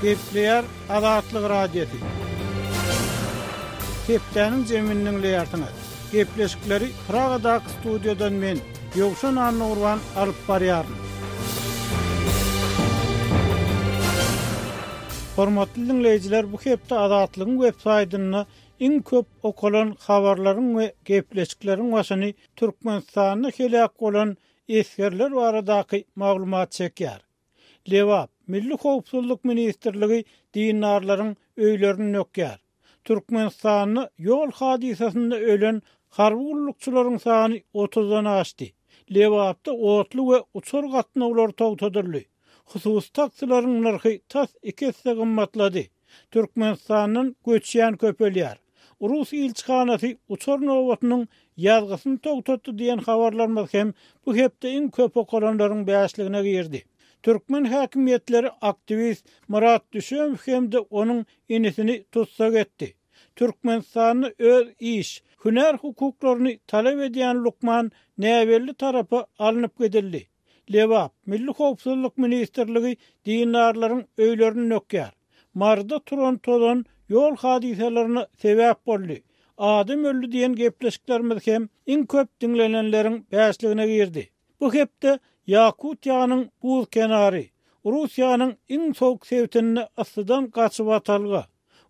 Gepleýär Azatlyk Radiosy. Hepdäniň jemini diňleýärsiňiz. Gepleşikleri Pragadaky studiýadan men, Ýowşan Annagurban alyp barýaryn. Hormatly diňleýjiler, bu hepde Azatlygyň websaýtynda iň köp okalan habarlaryň we gepleşikleriň başyny Türkmenistanda heläk bolan esgerler baradaky maglumat çekýär. Lebap, Milli howpsuzlyk ministrligi dindarlaryň öýlerini dökýär. Türkmenistanda ýol hadysasynda ölen harby gullukçylaryň sany otuzdan aşdy. Lebapda otly we uçar gatnawlary togtadyldy. Hususy taksileriň nyrhy tas iki esse gymmatlady. Türkmenistandan göçýän köpelýär. Rus ilçihanasy uçar nobatynyň ýazgysyny togtatdy diýen habarlarymyz hem bu hepde iň köp okalanlaryň bäşligine girdi. Türkmen häkimiýetleri aktiwist Myrat Düşemow hem-de onuň inisini tussag etdi. Türkmenistanda öz iş, hünär hukuklaryny talap edýän lukman näbelli tarapa alnyp gidildi. Lebap, Milli howpsuzlyk ministrligi dindarlaryň öýlerini dökýär. Maryda turan tozan ýol hadysalaryna sebäp boldy. Adam öldi diýen gepleşiklerimiz hem iň köp diňlenenleriň bäşligine girdi. Bu hepde Ýakutiýanyň buz kenary, Russiýanyň iň sowuk sebitinde yssydan gaçybatalga,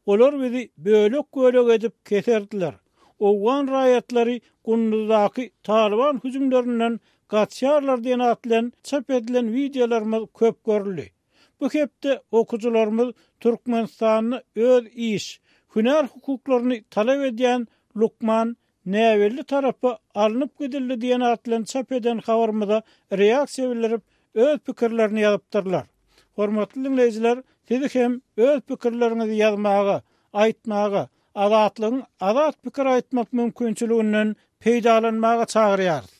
Olar bizi bölek-bölek edip keserdiler. Owgan raýatlary Gunduzdaky Talyban hüjümlerinden gaçýarlar diýen at bilen çap edilen wideolarymyz köp görüldi. Bu hepde okyjylarymyz Türkmenistanda öz iş, hünär hukuklaryny talap edýän lukman näbelli tarapa alnyp gidildi diýen at bilen çap eden habarymyza reaksiýa bildirip, öz pikirlerini ýazypdyrlar. Hormatly diňleýjiler, sizi hem öz pikirleriňizi ýazmaga, aýtmaga, Azatlygyň azat pikir aýtmak mümkinçiliginden peýdalanmaga çagyrýarys.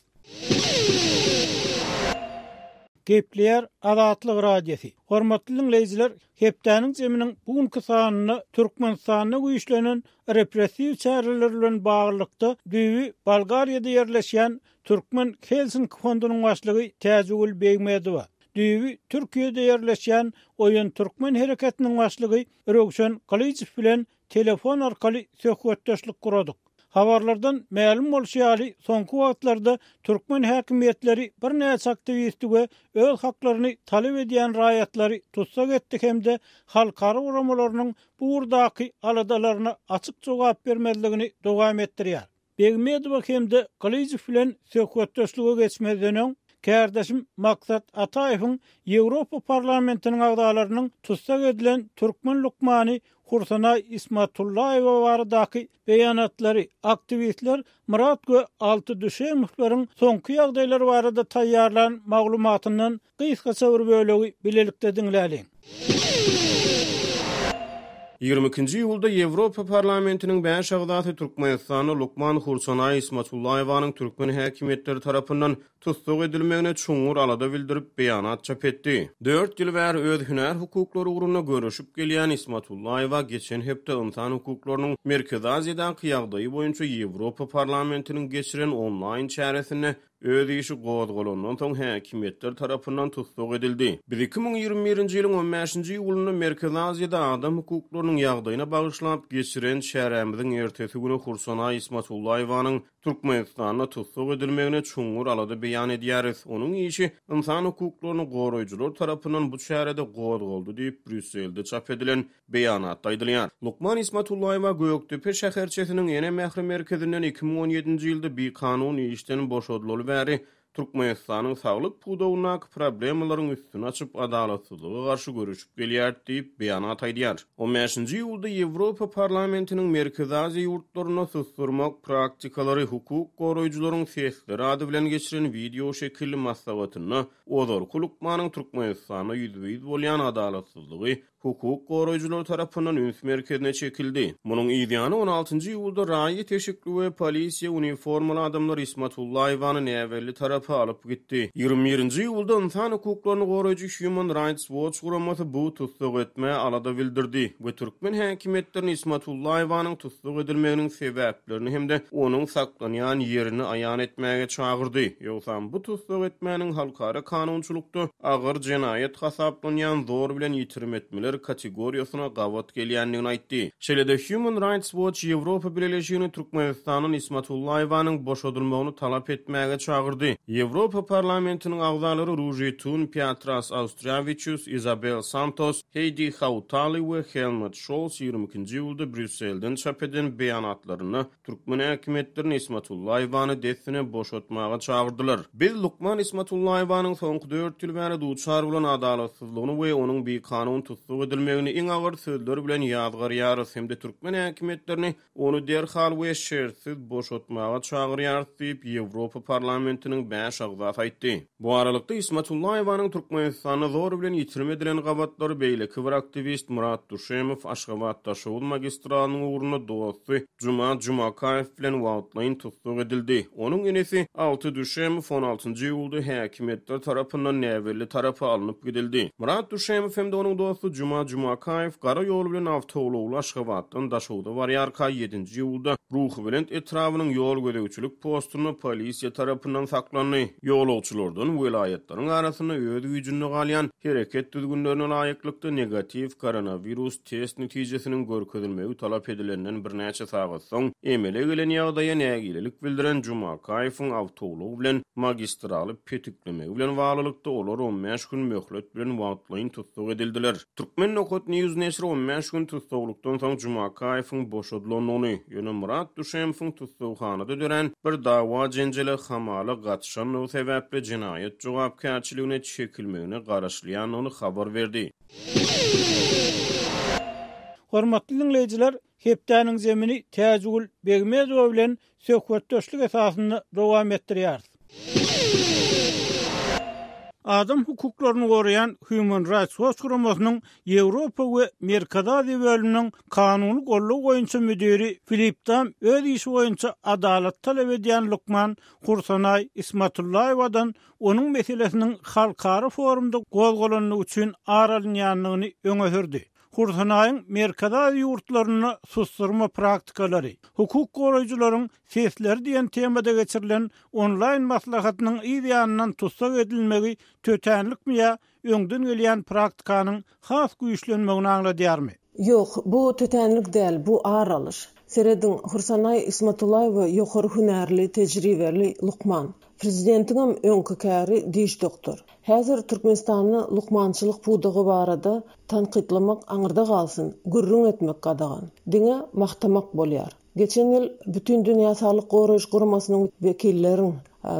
Gepleýär Azatlyk Radiosy. Hormatly diňleýjiler, hepdäniň jeminiň bu günki sanynda Türkmenistanda güýçlenen repressiw çäreler bilen baglylykda düýbi Bolgariýada ýerleşýän Türkmen Helsinki fondunyň başlygy Täjigül Begmedowa, düýbi Türkiýede ýerleşýän Oýan Türkmen hereketiniň başlygy Röwşen Gylyjow bilen telefon arkaly söhbetdeşlik guradyk. Habarlardan mälim bolşy ýaly, soňky wagtlarda türkmen häkimiýetleri birnäçe aktiwisti we öz haklaryny talap edýän raýatlary tussag etdi hem-de halkara guramalarynyň bu ugurdaky aladalaryna açyk jogap bermezligini dowam etdirýär. Begmedowa hem-de Gylyjow bilen söhbetdeşlige geçmezden öň, kärdeşim Maksat Ataýewiň Ýewropa Parlamentiniň agzalarynyň tussag edilen türkmen lukmany Hursanaý Ismatullaýewa baradaky beýanatlary, aktiwistler Myrat we Alty Düşemowlaryň soňky ýagdaýlar barada taýýarlan maglumatyndan gysgaça bir bölegi bilelikde diňläliň. 22-nji iýulda Ýewropa Parlamentiniň bäş agzasy Türkmenistanda lukman Hursanaý Ismatullaýewanyň türkmen häkimiýetleri tarapyndan tussag edilmegine çuňňur alada bildirip, beýanat çap etdi. Dört ýyl bäri öz hünär hukuklary ugrunda göreşip gelýän Ismatullaýewa geçen hepde ynsan hukuklarynyň Merkezi Aziýadaky ýagdaýy boýunça Ýewropa Parlamentiniň geçiren onlaýn çäresinde öz işi gozgalandan soň häkimiýetler tarapyndan tussag edildi. Biz 2021-nji ýylyň on bäşinji iýulynda Merkezi Aziýada adam hukuklarynyň ýagdaýyna bagyşlap geçiren çärämiziň ertesi güni Hursanaý Ismatullaýewanyň Türkmenistanda tussag edilmegine çuňňur alada beýan edýäris. Onuň işi ynsan hukuklaryny goraýjylar tarapyndan bu çärede gozgaldy diýip, Brýusselde çap edilen beýanatda aýdylýar. Lukman Ismatullaýewa Gökdepe şäherçesiniň Ene mähri merkezinden 2017-nji ýylda bikanun işden boşadylaly bäri Türkmenistanyň saglyk pudagyndaky problemalaryň üstüni açyp, adalatsyzlyga garşy göreşip gelýär diýip, beýanat aýdýar. On bäşinji iýulda Ýewropa Parlamentiniň Merkezi Aziýa ýurtlarynda susdurmak praktikalary, hukuk goraýjylaryň sesleri ady bilen geçiren wideo şekilli maslahatynda ozalky lukmanyň Türkmenistanda ýüzbe-ýüz bolýan adalatsyzlygy hukuk goraýjylar tarapyndan üns merkezine çekildi. Munuň yzýany on altynjy iýulda raýat eşikli we polisiýa uniformaly adamlar Ismatullaýewany näbelli tarapa alyp gitdi. Ýigrimi birinji iýulda ynsan hukuklaryny goraýjy Human Rights Watch guramasy bu tussag etmä alada bildirdi we türkmen häkimiýetlerini Ismatullaýewanyň tussag edilmeginiň sebäplerini hem-de onuň saklanýan ýerini aýan etmäge çagyrdy. Ýogsam bu tussag etmäniň halkara kanunçylykda agyr jenaýat hasaplanýan zor bilen ýitirim etmeler. jenaýatlar kategoriýasyna gabat gelýändigini aýtdy. Şeýle-de Human Rights Watch Ýewropa Bileleşigini Türkmenistandan Ismatullaýewanyň boşadylmagyny talap etmäge çagyrdy. Ýewropa Parlamentiniň agzalary Ruži Tun, Pýatras Austriawiçius, Izabel Santos, Heýdi Hautali we Helmut Şols 22-nji iýulda Brýusselden çap eden beýanatlarynda Türkmen häkimiýetlerini Ismatullaýewany dessine boşatmaga çagyrdylar. Biz lukman Ismatullaýewanyň soňky dört ýyl bäri duçar bolan adalatsyzlygyny we onuň bikanun tussag edilmegini iň agyr sözler bilen ýazgarýarys hem-de türkmen häkimiýetlerini ony derhal we şertsiz boşatmaga çagyrýarys diýip, Ýewropa Parlamentiniň bäş agzasy aýtdy. Bu aralykda, Ismatullaýewanyň Türkmenistanda zor bilen ýitirim edilen gabatlary beýleki bir aktiwist Myrat Duşemow Aşgabat-Daşoguz magistralynyň ugrunda dosty Juma Jumakaýew bilen wagtlaýyn tussag edildi. Onuň inisi Alty Düşemow on altynjy iýulda häkimiýetler tarapyndan näbelli tarapa alnyp gidildi. Myrat Düşemow hem-de onuň dosty Juma Jumakaýew gara ýol bilen awtoulagly Aşgabatdan Daşogza barýarka ýedinji iýulda Ruhubelent etrabynyň ýol gözegçilik postunda polisiýa tarapyndan saklandy. Ýolagçylardan welaýatlaryň arasynda öz güýjünde galýan hereket düzgünlerine laýyklykda negatiw koronawirus test netijesiniň görkezilmegi talap edilenden birnäçe sagat soň emele gelen ýagdaýa nägilelik bildiren Jumakaýewiň awtoulag bilen magistraly petiklemegi bilen baglylykda olar 15 gün möhlet bilen wagtlaýyn tussag edildiler. Turkmen nokat news neşiri 15 gün tussaglykdan soň Jumakaýewiň boşadylandygyny, ýöne Myrat Düşemowyň tussaghanada dörän bir dawa-jenjele hamala gatyşandygy sebäpli jenaýat jogapkärçiligine çekilmegine garaşylýandygyny habar berdi. Hormatly diňleýjiler, hepdäniň zemini Täjigül Begmedowa bilen söhbetdeşlik esasynda dowam etdirýäris. Adam hukuklaryny goraýan Human Rights Watch guramasynyň Ýewropa we Merkezi Aziýa bölüminiň kanuny goldaw boýunça müdiri Filip Dam öz işi boýunça adalat talap edýän lukman Hursanaý Ismatullaýewadan onuň meselesiniň halkara forumda gozgalandygy üçin ar alynýandygyny öňe sürdi. Hursanaýyň Merkezi Aziýa ýurtlarynda susdurma praktikalary, hukuk goraýjylaryň sesleri diýen temada geçirilen onlaýn maslahatynyň yz ýanyndan tussag edilmegi tötänlikmi ýa öňden gelýän praktikanyň has güýçlenmegini aňladýarmy? Ýok, bu tötänlik däl, bu ar alyş. Serediň, Hursanaý Ismatullaýewa ýokary hünärli, tejribeli lukman. Prezidentiňem öňki käri diş doktor. Häzir Türkmenistanda lukmançylyk pudagy barada tankytlamak aňyrda galsyn, gürrüň etmek gadagan. Diňe magtamak bolýar. Geçen ýyl Bütindünýä Saglyk Goraýyş Guramasynyň wekilleriň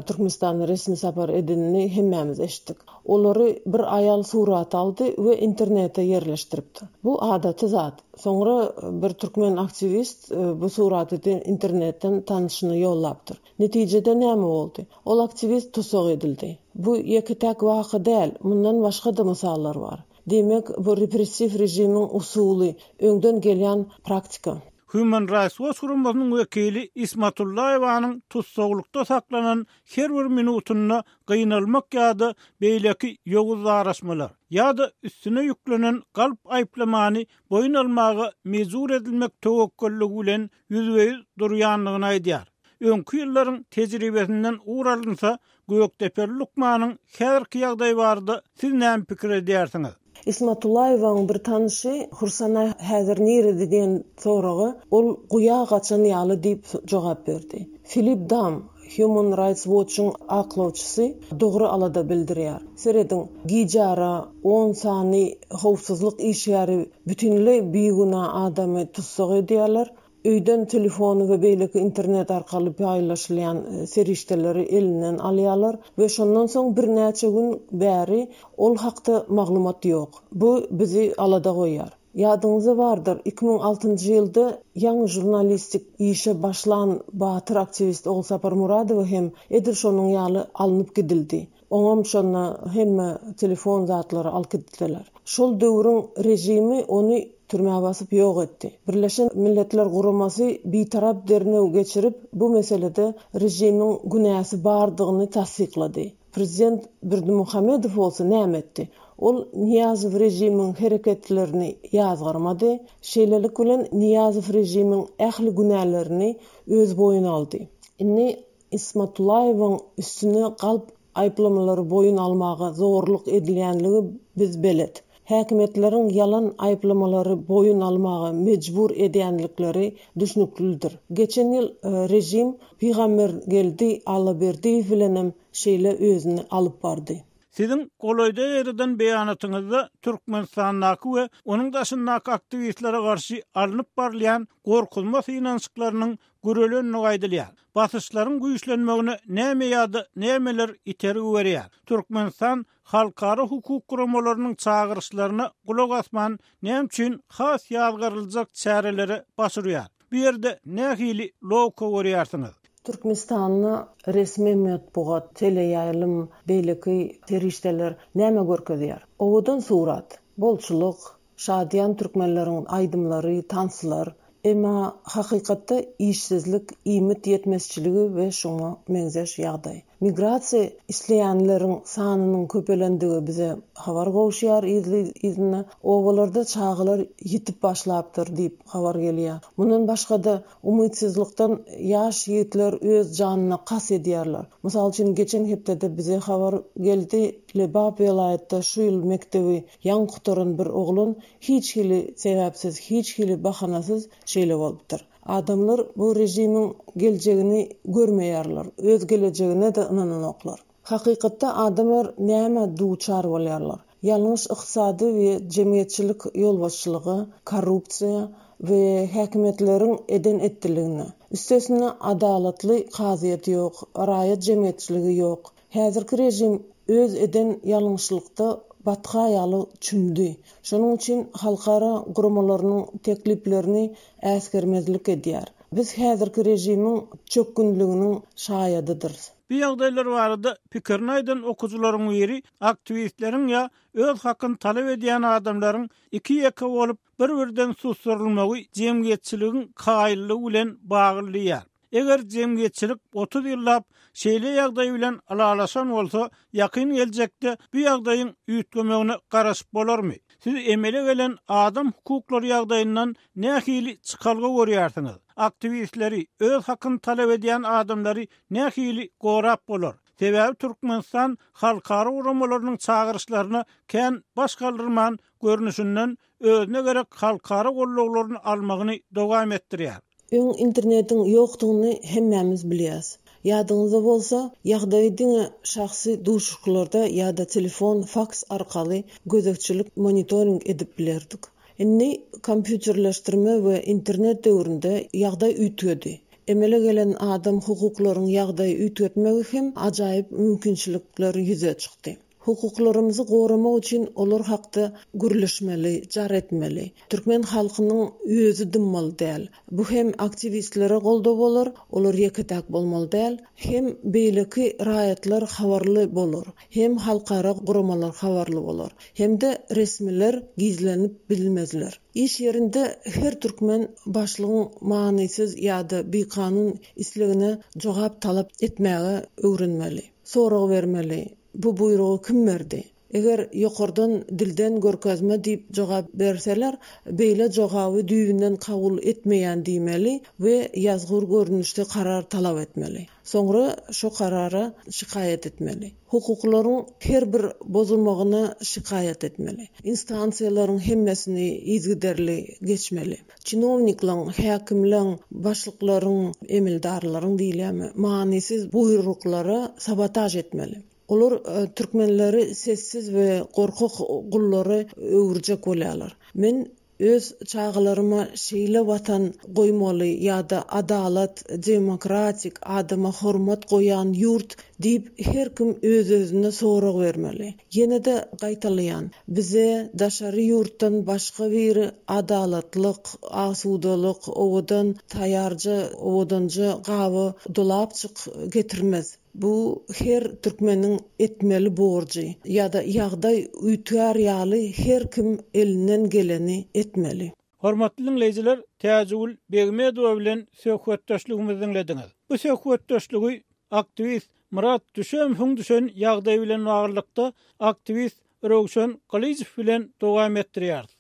Türkmenistana resmi sapar edenini hemmämiz eşitdik. Olary bir aýal surata aldy we internete ýerleşdiripdir. Bu adaty zat. Soňra bir türkmen aktiwist bu suraty internetden tanyşyna ýollapdyr. Netijede näme boldy? Ol aktiwist tussag edildi. Bu ýeke-täk waka däl, mundan başga-da mysallar bar. Diýmek, bu repressiw režimiň usuly, öňden gelýän praktika. Human Rights Watch guramasynyň wekili Ismatullaýewanyň tussaglykda saklanan her bir minutynda gynalmak ýa-da beýleki ýowuz daraşmalar, ýa-da üstüne ýüklenen galp aýyplamany boýun almaga mejbur edilmek töwekgelligi bilen ýüzbe-ýüz durýandygyny aýdýar. Öňki ýyllaryň tejribesinden ugur alynsa, gökdepeli lukmanyň häzirki ýagdaýy barada siz näme pikir edýärsiňiz? Ismatullaýewaň bir tanyşy Hursanaý häzir nirede diýen soraga ol guýa gaçan ýaly diýip jogap berdi. Filip Dam, Human Rights Watch-yň aklawçysy dogry alada bildirýär. Serediň, gijara on sany howpsuzlyk işgäri bütinleý bigünä adamy tussag edýärler, öýden telefony we beýleki internet arkaly paýlaşylýan serişdeleri elinden alýarlar we şondan soň birnäçe gün bäri ol hakda maglumat ýok. Bu bizi alada goýýar. Ýadyňyzda bardyr, 2006-njy ýylda ýaňy žurnalistik işe başlan batyr aktiwist Ogulsapar Muradowa hem edil şonuň ýaly alnyp gidildi. Oňam şonda hemme telefon zatlary alyp gitdiler. Şol döwrüň režimi ony türmä basyp ýok etdi. Birleşen Milletler Guramasy bitarap derňew geçirip, bu meselede režimiň günäsi bardygyny tassyklady. Prezident Berdimuhamedow bolsa näme etdi? Ol Nyýazow režimiň hereketlerini ýazgarmady. Şeýlelik bilen Nyýazow režimiň ähli günälerini öz boýuna aldy. Indi Ismatullaýewiň üstüne galp aýyplamalary boýun almaga zorluk edilýänligi biz belet. Häkimiýetleriň ýalan aýyplamalary boýun almaga mejbur edýänlikleri düşnüklidir. Geçen ýyl režim Pygambergeldi Allaberdiýew bilenem şeýle özüni alyp bardy. Siziň golaýda ýaýradan beýanatyňyzda Türkmenistandaky we onuň daşyndaky aktiwistlere garşy alnyp barylýan gorkuzma synanyşyklarynyň gürelendigi aýdylýar. Basyşlaryň güýçlenmegine näme ýa-da nämeler itergi berýär? Türkmenistan halkara hukuk guramalarynyň çagyryşlaryna gulak asman, näme üçin has ýazgaryljak çärelere baş urýar? Bu ýerde nähili logika görýärsiňiz? Türkmenistanda resmi metbugat, teleýaýlym, beýleki serişdeler näme görkezýär? Owadan surat, bolçulyk, Şadyýan türkmenleriň aýdymlary, tanslar. Emma hakykatda işsizlik, iýmit ýetmezçiligi we şuňa meňzeş ýagdaý. Migrasiýa isleýänleriň sanynyň köpelendigi bize habar gowuşýar yzly-yzyna. Obalarda çagalar ýitip başlapdyr diýip habar gelýär. Mundan başga-da, umytsyzlykdan ýaş ýigitler öz janyna kast edýärler. Mysal üçin, geçen hepdede bize habar geldi, Lebap welaýatda şu ýyl mekdebi Ýaňy gutaran bir oglan hiç hili sebäpsiz, hiç hili bahanasyz şeýle bolupdyr. Adamlar bu režimiň geljegini görmeýärler, öz gelejegine-de ynananoklar. Hakykatda adamlar nämä duçar bolýarlar? Ýalňyş ykdysady we jemgyýetçilik ýolbaşçylyga, korrupsiýa we häkimiýetleriň eden-etdiligine. Üstesine adalatly kazyýet ýok, raýat jemgyýetçiligi ýok. Häzirki režim öz eden ýalňyşlykda batga ýaly çümdi. Şonuň üçin halkara guramalarynyň tekliplerini äsgermezlik edýär. Biz häzirki režimiň çökgünliginiň şaýadydyrys. Bu ýagdaýlar barada pikirini aýdan okyjylaryň biri aktiwistleriň ýa öz hakyny talap edýän adamlaryň iki-ýeke bolup bir-birden susdurylmagy jemgyýetçiligiň kaýyllygy bilen bagly diýýär. Eger jemgyýetçilik 30 ýyllap şeýle ýagdaý bilen ylalaşan bolsa, ýakyn geljekde bu ýagdaýyň üýtgemegine garaşyp bolarmy? Siz emele gelen adam hukuklary ýagdaýyndan nähili çykalga görýärsiňiz? Aktiwistleri, öz hakyny talap edýän adamlary nähili gorap bolar? Sebäbi Türkmenistan halkara guramalarynyň çagyryşlaryna kän baş galdyrman, görnüşinden, özüne gerek halkara gollaglaryny almagyny dowam etdirýär. Öň internetiň ýokdugyny hemmämiz bilýäs. Ýadyňyzda bolsa, ýagdaýy diňe şahsy duşuşyklarda ýa-da telefon, faks arkaly gözegçilik, monitoring edip bilerdik. Indi kompýuterleşdirme we internet döwründe ýagdaý üýtgedi. Emele gelen adam hukuklaryň ýagdaýy üýtgetmegi hem ajaýyp mümkinçilikler ýüze çykdy. Hukuklarymyzy goramak üçin olar hakda gürleşmeli, jar etmeli. Türkmen halkynyň özi dymmaly däl. Bu hem aktiwistlere goldaw bolar, olar ýeke-täk bolmaly däl, hem beýleki raýatlar habarly bolar, hem halkara guramalar habarly bolar, hem-de resmiler gizlenip bilmezler. Iş ýerinde her türkmen başlygyň manysyz ýa-da bikanun islegine jogap talap etmäge öwrenmeli. Sorag bermeli, Bu buýrugy kim berdi? Eger ýokardan dilden görkezme diýip jogap berseler, beýle jogaby düýbünden kabul etmeýän diýmeli we ýazgyr görnüşde karar talap etmeli. Soňra şo karara şikaýat etmeli. Hukuklaryň her bir bozulmagyna şikaýat etmeli. Instansiýalaryň hemmesini yzygiderli geçmeli. Çinowniklaň, häkimleň, başlyklaryň, emeldarlaryň diýilýärmi, manysyz buýruklara sabotaž etmeli. Olar türkmenleri sessiz we gorkak gullara öwürjek bolýarlar. Men öz çagalaryma şeýle watan goýmaly ýa-da adalat, demokratik, adama hormat goýýan ýurt Diýip, her kim öz-özüne sorag bermeli. Ýene-de gaýtalaýan, bize daşary ýurtdan başga biri adalatlyk, asudalyk, owadan taýýarja, owadanja gaba dolapjyk getirmez. Bu her türkmeniň etmeli borjy. Ýa-da ýagdaý üýtgär ýaly her kim elinden geleni etmeli. Hormatly diňleýjiler, Täjigül Begmedowa bilen söhbetdeşligimizi diňlediňiz. Bu söhbetdeşligi aktiwist Myrat Düşemowyň düşen ýagdaýy bilen baglylykda aktiwist Röwşen Gylyjow bilen dowam etdirýäris.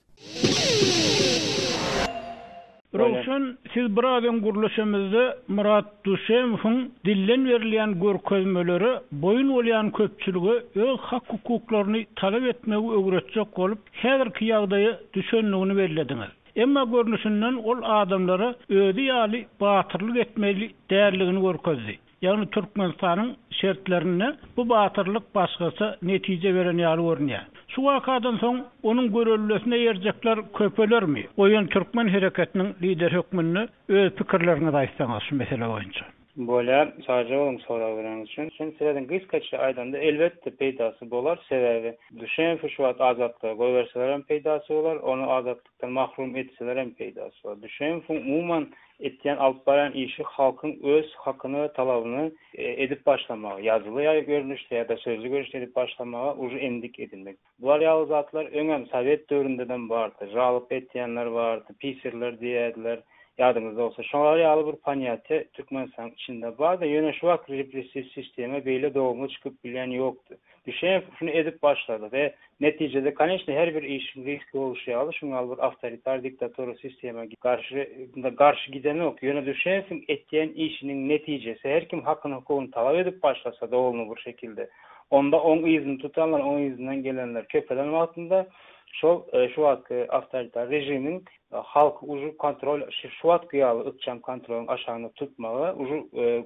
Röwşen, siz biraz öň gürleşemizde Myrat Duşemowyň dilden berilýän görkezmelere boýun bolýan köpçülige öz hak-hukuklaryny talap etmegi öwretjek bolup, häzirki ýagdaýa düşendigini bellediňiz. Emma görnüşinden ol adamlara özi ýaly batyrlyk etmeli däldigini görkezdi. Ýagny Türkmenistanyň şertlerinde bu batyrlyk başgaça netije beren ýaly görünýär. Şu wakadan soň onuň göreldesine eýerjekler köpelermi? Oýan türkmen hereketiniň lideri hökmünde öz pikirleriňizi aýtsaňyz şu mesele boýunça. Bolýar, sagja boluň sorag bereniňiz üçin. Sen sözüň gysgaça aýdanda elbetde peýdasy bolar, sebäbi Düşemowy şu wagt azatlyga goýberselerem peýdasy bolar, ony azatlykdan mahrum etselerem peýdasy bolar. Düşemowyň umuman Etýän alyp barýan işi halkyň öz hakyny we talabyny edip başlamagy, ýazyly görnüşde ýa-da sözli görnüşde edip başlamaga uje endik edinmek. Bular ýaly zatlar öňem sowet döwründedem bardy. Žalyp etýänler bardy, pisirler diýýärdiler, ýadyňyzda bolsa. Şolar ýaly bir ponýatiýa Türkmenistanyň içinde bardy, ýöne şu wagt repressiw sistema beýle dogumly çykyp bilýän ýokdy. Düşeýew şuny edip başlady we netijede koneçno her bir işiň riski boluşy ýaly şuň ýaly bir awtoritar diktatura sistema garşy garşy gidenok. Ýöne Düşeýewiň etýän işiniň netijesi her kim hakyny hukugyny talap edip başlasa dogumly bir şekilde onda oň yzyny tutanlar oň yzyndan gelenler köpelen wagtynda şol şu wagtky awtoritar režimiň halky ujy kontrol şu wagtky ýaly ykjam kontrolyň aşagynda tutmagy ujy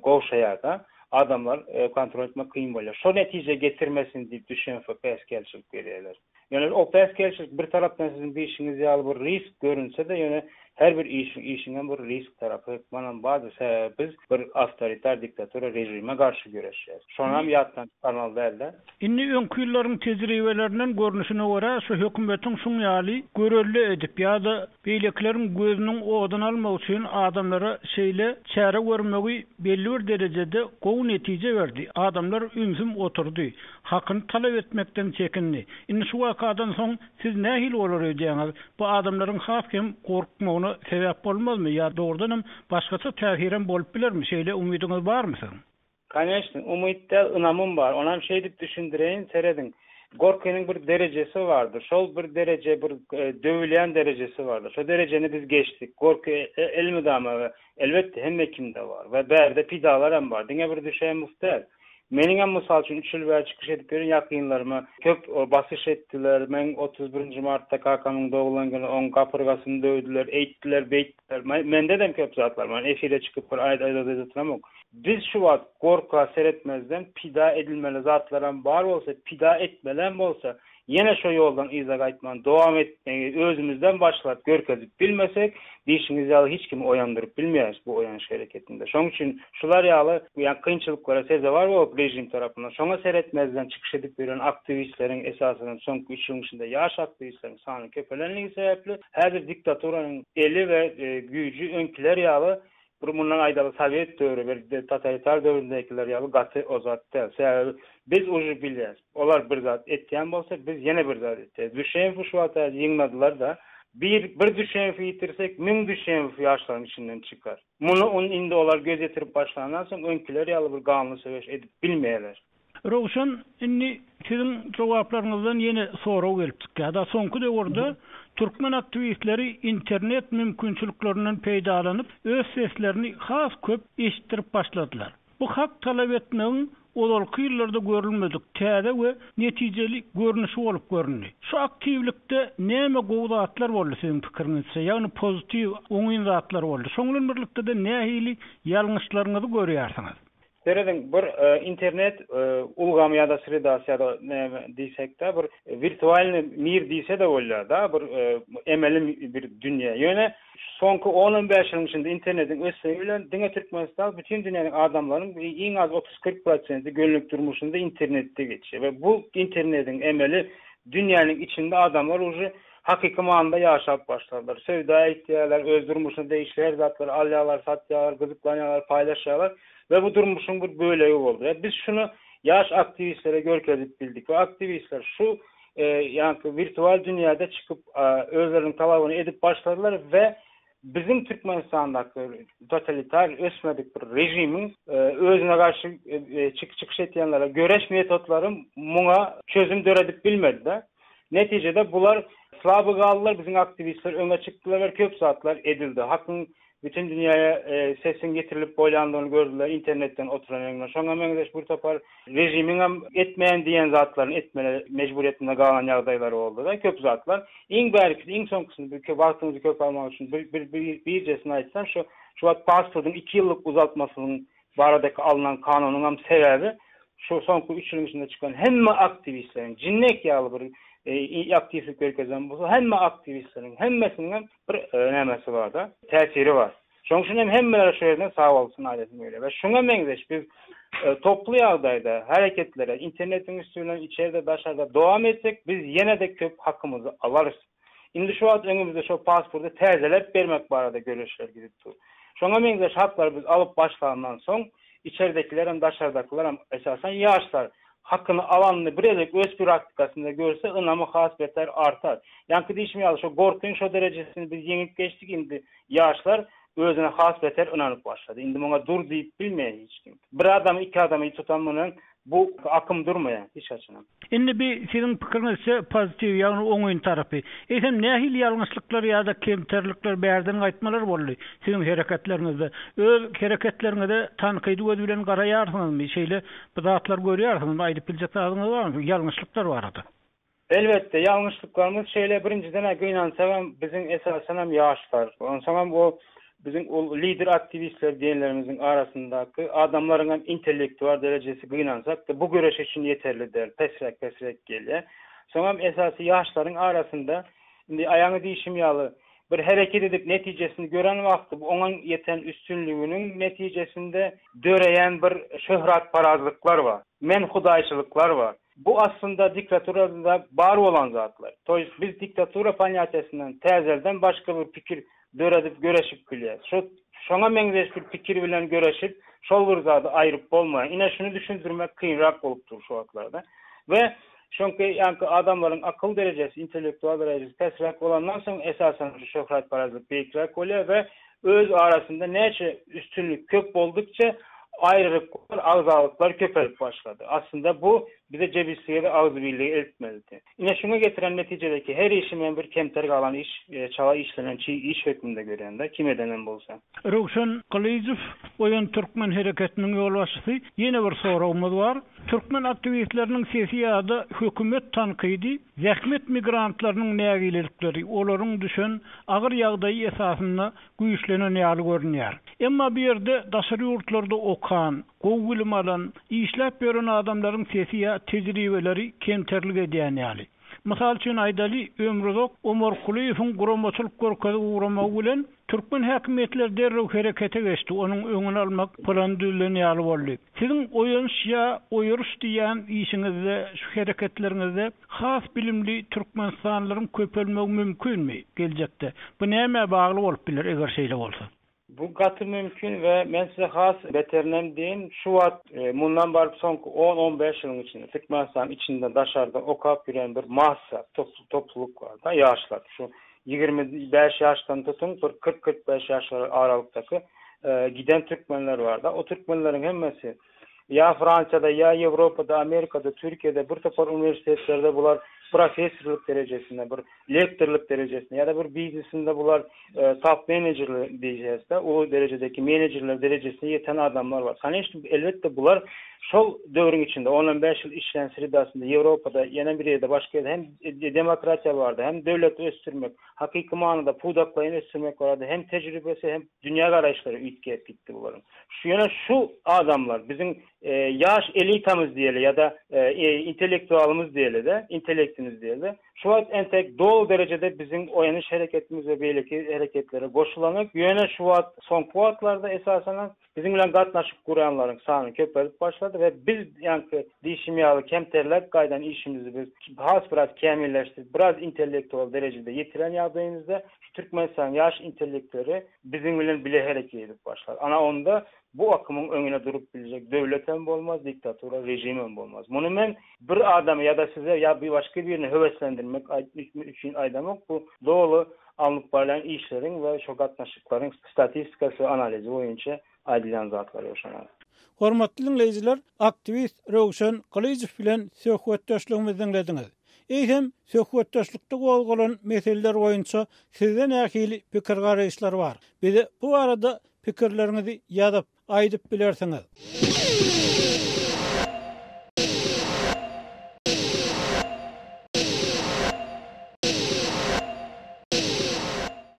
gowşaýarda. Adamlar kontrol etmek kyn bolýar. Şo netijä getirmesin diýip düşünse päsgelçilik berýärler. Ýöne o päsgelçilik bir tarapdan siziň diýşiňiz ýaly bir risk görünse-de ýöne her bir işiň işiňem bir risk tarapy hökmanam bardyr. Sebäbi biz bir awtoritar diktatura režime garşy göreşýäs. Şonam ýatdan çykarmaly dälde. Indi öňki ýyllaryň tejribelerinden görnüşine görä şu hökümetiň şuň ýaly görelde edip ýa-da Beýlekileriň gözüniň oduny almak üçin adamlara şeýle çäre görmegi belli bir derejede gowy netije berdi. Adamlar ümsüm oturdy. Hakyny talap etmekden çekindi. Indi şu wakadan soň siz nähili bolar öýdýäňiz? Bu adamlaryň has hem gorkmagyna sebäp bolmazmy ýa dogrudanam başgaça täsirem bolup bilermi? Şeýle umydyňyz barmy siziň? Koneçny, umyt däl, ynamym bar. Onam şeýdip düşündireýin, serediň. Gorkynyň bir derejesi bardyr. Şol bir dereje bir döwülýän derejesi bardyr. Şo derejeni biz geçdik. Gorky elmydama we elbetde hemme kimde bar we bärde pidalar hem bar. Diňe bir Düşemow däl. Meniňem mysal üçin üç ýyl bäri çykyş edip ýören ýakynlaryma köp basyş etdiler. Meň 31-nji martda kakamyň doglan güni oň gapyrgasyny döwdüler, eýtdiler, beýtdiler. Mendedem köp zatlar bar. Efire çykyp bir aýt-aýt oturamok. Biz şu wagt gorka seretmezden pida edilmeli zatlaram bar bolsa, pida etmelem bolsa, ýene şo ýoldan yza gaýtman dowam etmegi özümizden başlap görkezip bilmesek, diýşiňiz ýaly hiç kimi oýandyryp bilmeýäris bu oýanyş hereketinde. Şoň üçin şular ýaly ýa kynçylyklara sezewar bolup režim tarapyndan şoňa seretmezden çykyş edip ýören aktiwistleriň esasanam soňky üç ýylyň içinde ýaş aktiwistleriň sany köpelenligi sebäpli häzir diktaturanyň eli we güýji öňkiler ýaly Bir mundan aýdaly sowet döwri bir totalitar döwründäkiler ýaly gaty o zat däl. Sebäbi biz uje bilýäs. Olar bir zat etýän bolsa biz ýene bir zat etýäs. Düşeýewi şu wagt häzir ýygnadylar-da. Bir bir Düşeýewi ýitirsek müň Düşeýew ýaşlaryň içinden çykar. Muny indi olar göz ýetirip başlandan soň öňküler ýaly bir ganly söweş edip bilmeýärler. Röwşen, indi siziň jogaplaryňyzdan ýene sorag gelip çykýar-da, soňky döwürde türkmen aktiwistleri internet mümkinçiliklerinden peýdalanyp, öz seslerini has köp eşitdirip başladylar. Bu hak talap etmegiň ozalky ýyllarda görülmedik täze we netijeli görnüşi bolup göründi. Şu aktiwlikde näme gowy zatlar boldy siziň pikiriňizçe, ýagny pozitiw, oňyn zatlar boldy? Şoň bilen birlikde-de nähili ýalňyşlaryňyzy görýärsiňiz? Serediň, bir internet ulgamy ýa-da sredasy ýa-da näme diýsek-de, bir wirtualnyý mir diýse-de bolýar-da, bir emeli bir dünýä. Ýöne soňky on-on bäş ýylyň içinde internetiň ösmegi bilen diňe Türkmenistan, bütin dünýäniň adamlaryň iň az otuz-kyrk prosenti günlük durmuşynda internetde geçýär we bu internetiň emeli dünýäniň içinde adamlar uje Hakyky manyda ýaşap başladylar. Söwda etýärler, öz durmuşyna degişli her zatlary alýarlar, satýarlar, gyzyklanýarlar, paýlaşýarlar we bu durmuşyň bir bölegi boldy. We biz şuny ýaş aktiwistlere görkezip bildik we aktiwistler şu ýaňky wirtual dünýäde çykyp özleriniň talabyny edip başladylar we Biziň Türkmenistandaky totalitar ösmedik bir režimiň özüne garşy çykyş etýänlere göreş metotlary muňa çözüm döredip bilmedi-de. Netijede bular Slaby galdylar, biziň aktiwistler öňe çykdylar we köp zatlar edildi. Hakyň bütin dünýäye sesiň ýetirilip bolýandygyny gördüler internetden oturan ýerinden. Şoňa meňzeş bir topar režimiňem etmeýän diýen zatlaryny etmeli mejburyýetinde galan ýagdaýlary boldy-da, köp zatlar. Iň bärkisi, iň soňkusyny bir wagtyňyzy köp almak üçin bir bir birjesini aýtsam şu şu wagt pasportyň iki ýyllyk uzaltmasynyň baradaky alnan kanunyňam sebäbi şu soňky üç ýylyň içinde çykan hemme aktiwistleriň jinnek ýaly bir aktiwlik görkezen bolsa hemme aktiwistleriň hemmesiniňem bir nämesi barda täsiri bar. Şonuň üçin hem hemmelere şu ýerden sag bolsun aýdasym gelýär. We şuňa meňzeş biz toply ýagdaýda hereketlere internetiň üsti bilen içerde daşarda dowam etsek biz ýene-de köp hakymyzy alarys. Indi şu wagt öňümizde şo pasporty täzeläp bermek barada göreşler gidip dur. Şoňa meňzeş haklary biz alyp başlandan soň, içerdekilerem, daşardakylaram, esasan ýaşlar hakyny alanyny bir gezek öz praktikasynda görse, ynamy has beter artar. Ýaňky diýşim ýaly, şo gorkyň şo derejesini biz ýeňip geçdik, indi ýaşlar özüne has beter ynanyp başlady. Indi muňa dur diýip bilmeýär hiç kim. Bir adamy, iki adamy tutan bilen bu akym durmaýar hiç haçanam. Indi bi siziň pikiriňizçe pozitiw, ýagny oňyn tarapy. Eýsem nähili ýalňyşlyklar ýa-da kemterlikler, bärden gaýtmalar boldy siziň hereketleriňizde? Öz hereketleriňize tankydy göz bilen garaýarsyňyzmy? Şeýle bir zatlar görýärsiňizmi? Aýdyp biljek zadyňyz barmy ýalňyşlyklar barada? Elbetde, ýalňyşlyklarymyz şeýle, birinjiden-ä gynansagam biziň esasanam ýaşlar, onsoňam o biziň ol lider aktiwistler diýenlerimiziň arasyndaky adamlaryňam intellektual derejesi gynansak-da bu göreş üçin ýeterli däl, pesräk-pesräk gelýär. Soňam esasy ýaşlaryň arasynda indi aýaňy diýşim ýaly bir hereket edip netijesini gören wagty bu oňa ýeten üstünliginiň netijesinde döreýän bir şöhratparazlyklar bar, men hudaýçylyklar bar. Bu aslynda diktaturada bar bolan zatlar. To ýest biz diktatura ponýatiýasyndan täzelden başga bir pikir döredip göreşip bilýäs. Şo şoňa meňzeş bir pikir bilen göreşip şol bir zady aýryp bolmaýar. Ine şuny düşündirmek kynrak bolup dur şu wagtlarda. We şoňky ýaňky adamlaryň akyl derejesi, intellektual derejesi pesräk bolandan soň esasan şu şöhratparazlyk beýikräk bolýar we Öz arasynda näçe üstünlik köp boldukça aýrylyklar, agzalyklar köpelip başlady. Aslynda bu bize jebislige we agzybirlige eltmelidi. Ine şuňa getiren netijedeki her işi men bir kemter galan iş, çala işlenen çig iş hökmünde görýän-de, kim edenem bolsa. Röwşen Gylyjow, Oýan Türkmen hereketiniň ýolbaşçysy, Ýene bir soragymyz bar. Türkmen aktiwistleriniň sesi ýa-da hökümet tankydy Zähmet migrantlarynyň nägilelikleri olaryň düşen agyr ýagdaýy esasynda güýçlenen ýaly görünýär. Emma bu ýerde daşary ýurtlarda okan, gowy bilim alan, işläp ýören adamlaryň sesi ýa tejribeleri kemterlik edýän ýaly. Mysal üçin aýdaly, Ömruzak Omarkulyýewiň guramaçylyk görkezip ugramagy bilen türkmen häkimiýetleri derrew herekete geçdi, onuň öňüni almak plany düzülen ýaly boldy. Siziň oýanyş ýa oýaryş diýýän işiňizde, şu hereketleriňizde has bilimli türkmenistanlylaryň köpelmegi mümkinmi geljekde? Bu nämä bagly bolup biler eger şeýle bolsa? Bu gaty mümkin we men size has beterinem diýin, şu wagt mundan baryp soňky on, on bäş ýylyň içinde Türkmenistanyň içinde daşarda okap ýören bir massa, topluluk bar-da, ýaşlar. Şu 25 ýaşdan tutuň bir 40-45 ýaşlar aralykdaky giden türkmenler bar-da. O türkmenleriň hemmesi ýa Fransiýada, ýa Ýewropada, Amerikada, Türkiýede bir topar uniwersitetlerde bular professorlyk derejesinde, bir lektorlyk derejesinde ýa-da bir biznesinde bular top menejerler diýýäs-de, uly derejedäki menejerler derejesine ýeten adamlar bar. Koneçno, elbetde bular şol döwrüň içinde, on-on bäş ýyl işlän sredasynda, Ýewropada, ýene bir ýerde, başga ýerde hem demokratiýa bardy, hem döwleti ösdürmek, hakyky manyda pudaklaýyn ösdürmek barada hem tejribesi, hem dünýä garaýyşlary üýtgäp gitdi bularyň. Şu ýöne şu adamlar biziň ýaş elitamyz diýeli ýa-da intellektualymyz diýeli-de, intellektimiz diýeli-de, şu wagt entek doly derejede biziň oýanyş hereketimiz we beýleki hereketlere goşulanok. Ýöne şu wagt soňky wagtlarda esasanam Biziň bilen gatnaşyk gurýanlaryň sany köpelip başlady we biz ýaňky diýşim ýaly kemterläp gaýdan işimizi biz has biraz kämilleşdirip, biraz intellektual derejede ýetiren ýagdaýymyzda şu Türkmenistanyň ýaş intellektleri biziň bilen bile hereket edip başlar. Ana onda bu akymyň öňüne durup biljek döwlet hem bolmaz, diktatura režim hem bolmaz. Muny men bir adamy ýa-da size ýa bir başga birini höweslendirmek üçin aýdamok, bu doly alnyp barylýan işleriň we şo gatnaşyklaryň statistikasy we analizi boýunça aýdylýan zatlar ýoşana. Hormatly diňleýjiler, aktiwist Röwşen Gylyjow bilen söhbetdeşligimizi diňlediňiz. Eýsem, söhbetdeşlikde gozgalan meseleler boýunça sizde nähili pikir-garaýyşlar bar? Bize bu barada pikirleriňizi ýazyp, aýdyp bilersiňiz.